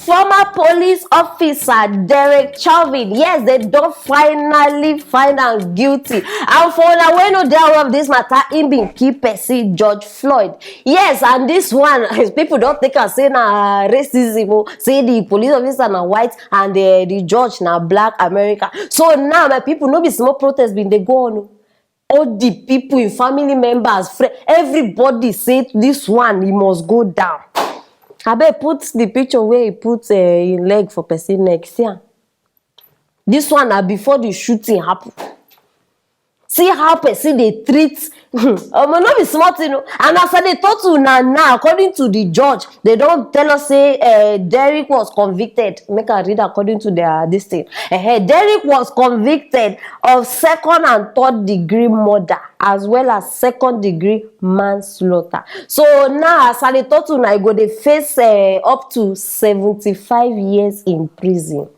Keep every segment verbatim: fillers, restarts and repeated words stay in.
Former police officer Derek Chauvin, yes, they don finally find am guilty. And for una wey no dey aware of this matter, im bin kill person, George Floyd. Yes, and this one, people don take am say na racism o, say the police officer na white and the, the judge na black American. So now, my people, no be small protest bin dey go on o. All the people, im family members, friend, everybody say this one, he must go down. Abeg, put the picture where he put uh, him leg for person neck. See am. This one na before the shooting happen. See how person dey treat. Omo, no be small thing o. And as I dey talk to una now, according to the judge, they don tell us say uh, Derek was convicted. Make I read according to their this thing. Uh, Derek was convicted of second and third degree murder as well as second degree manslaughter. So now, as I dey talk to una, e go dey face uh, up to seventy-five years in prison.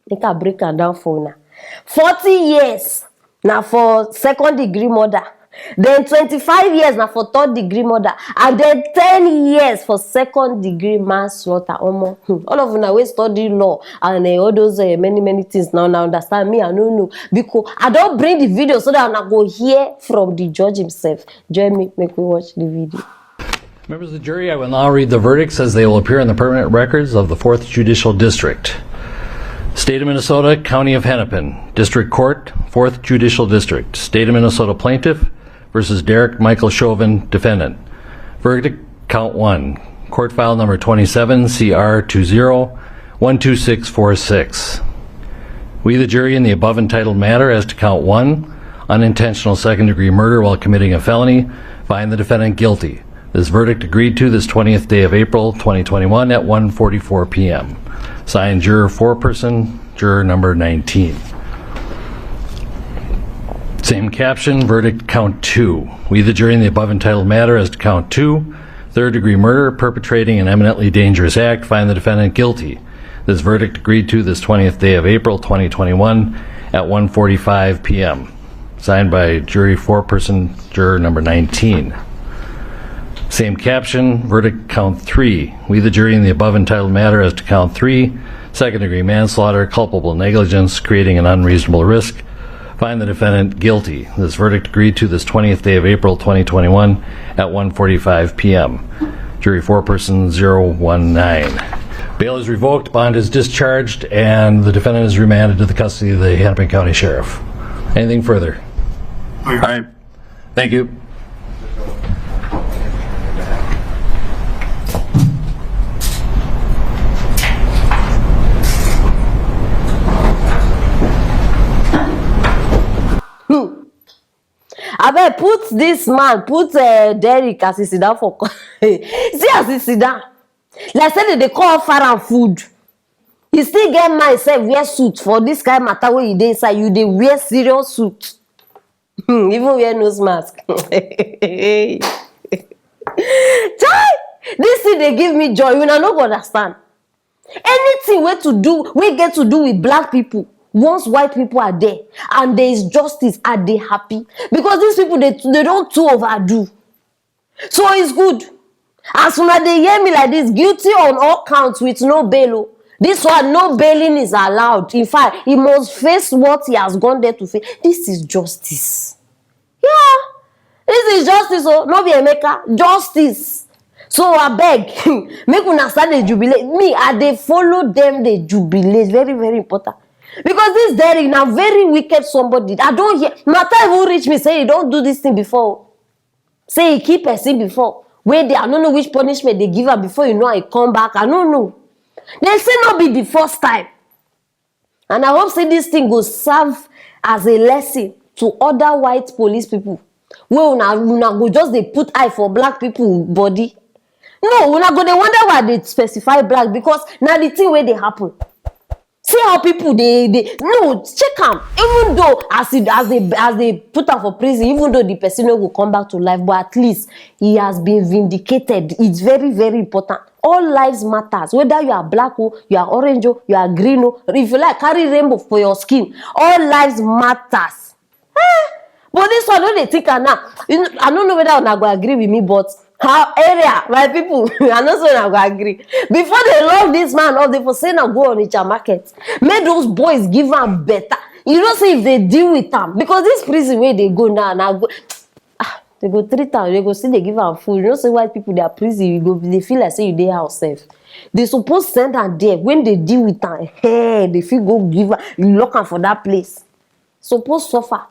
Make I break am down for una. Forty years na for second degree murder, then twenty-five years na for third degree murder, and then ten years for second degree manslaughter. Omo, hmm, all of una wey study law and uh, all those uh, many many things, now una understand. Me, I no know, because I don bring the video so that una go hear from the judge himself. Join me, make we watch the video. Members of the jury, I will now read the verdicts as they will appear in the permanent records of the fourth Judicial District. State of Minnesota, County of Hennepin, District Court, fourth Judicial District. State of Minnesota plaintiff versus Derek Michael Chauvin, defendant. Verdict, count one. Court file number twenty-seven C R two zero one two six four six. We, the jury, in the above entitled matter as to count one, unintentional second degree murder while committing a felony, find the defendant guilty. This verdict agreed to this twentieth day of April, twenty twenty-one, at one forty-four p.m. Signed, juror foreperson, juror number nineteen. Same caption, verdict count two. We, the jury, in the above entitled matter as to count two, third degree murder, perpetrating an eminently dangerous act, find the defendant guilty. This verdict agreed to this twentieth day of April, twenty twenty-one, at one forty-five p.m. Signed by jury foreperson, juror number nineteen. Same caption, verdict count three. We, the jury, in the above entitled matter as to count three, second degree manslaughter, culpable negligence, creating an unreasonable risk, find the defendant guilty. This verdict agreed to this twentieth day of April, twenty twenty-one, at one forty-five p.m. Jury foreperson zero one nine. Bail is revoked, bond is discharged, and the defendant is remanded to the custody of the Hennepin County Sheriff. Anything further? All right. Thank you. Abeg, put this man, put uh, Derek as he sit down for. See as he sit down. Like say they dey call far and food. He still get mind sef wear suit for this kind matter wey you dey inside. You dey wear serious suit. Hmm, even wear nose mask. Chai! This thing dey give me joy. Una no go understand. Anything wey to do, wey get to do with black people, once white people are there and there is justice, I dey happy, because these people, they, they don too overdo. So it's good. As una dey hear me like this, guilty on all counts with no bail o. This one, no bailing is allowed. In fact, he must face what he has gone there to face. This is justice. Yeah, this is justice o, no be Emeka. Justice. So abeg, make una start dey jubilate. Me, I dey follow them dey jubilate. Very, very important. Because this Derek na very wicked somebody. I don hear matter even reach me say he don do this thing before. Say he kill person before. Wey dey, I no know which punishment they give am before, you know, I come back. I no know. They say no be the first time. And I hope say this thing go serve as a lesson to other white police people. Wey una, una go just dey put eye for black people body. No, una go dey wonder why they specify black, because na the thing wey dey happen. See how people dey, dey, no, check am. Even though as it, as they, as they put am for prison, even though the person no go come back to life, but at least he has been vindicated. It's very, very important. All lives matters. Whether you are black o, you are orange o, you are green o, if you like, carry rainbow for your skin. All lives matters. Eh? But this one, no dey think am now. You know, I don't know whether una go agree with me, but Our area, my people, I know say una go agree. Before they lock this man up, they for say na go Onitsha market. Make those boys give am better. You know say if they deal with am, because this prison wey they go now, na go, ah, they go treat am, they go still dey give am food. You know say white people, their prison, you go, they feel like say you dey house sef. They suppose send am there. When they deal with am, hey, they fit go give am, lock am for that place. Suppose suffer.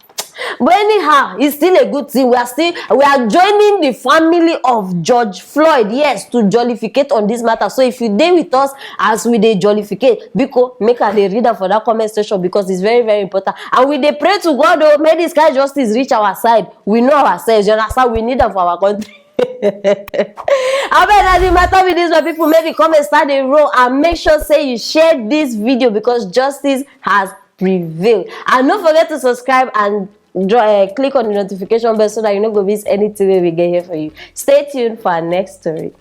But anyhow, it's still a good thing. We are still, we are joining the family of George Floyd, yes, to jollificate on this matter. So if you dey with us as we dey jollificate, biko, make I dey read am for that comment section, because it's very, very important. And we dey pray to God, oh, make this kind justice reach our side. We know ourselves, you understand? We need am for our country. Abeg, as the matter with this, my people, make the comments start dey roll, and make sure say you share this video, because justice has prevailed. And don't forget to subscribe and draw, uh, click on the notification bell so that you no go miss anything wey we get here for you. Stay tuned for our next story.